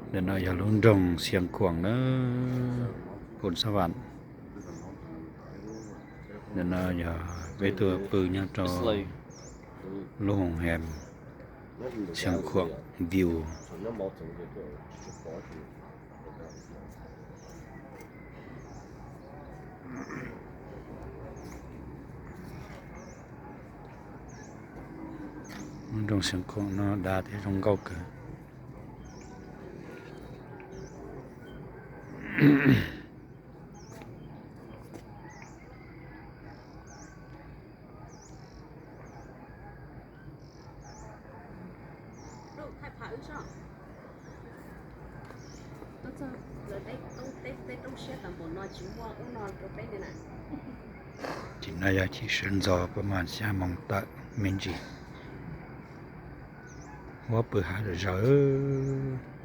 Ntawm no yog lub nroog Xiav Khuam na, Phoos Xab Vam. Ntawm no yog peb tuaj pw nyob rau lub hoos hem Xiav Khuam view. Lub nroog Xiav Khuam no dav thiab zoo nkauj kawg. Tim no yog chim sawv ntxov pab mas xya moos tawm me ntsis. Huab pw hav zawm zawm.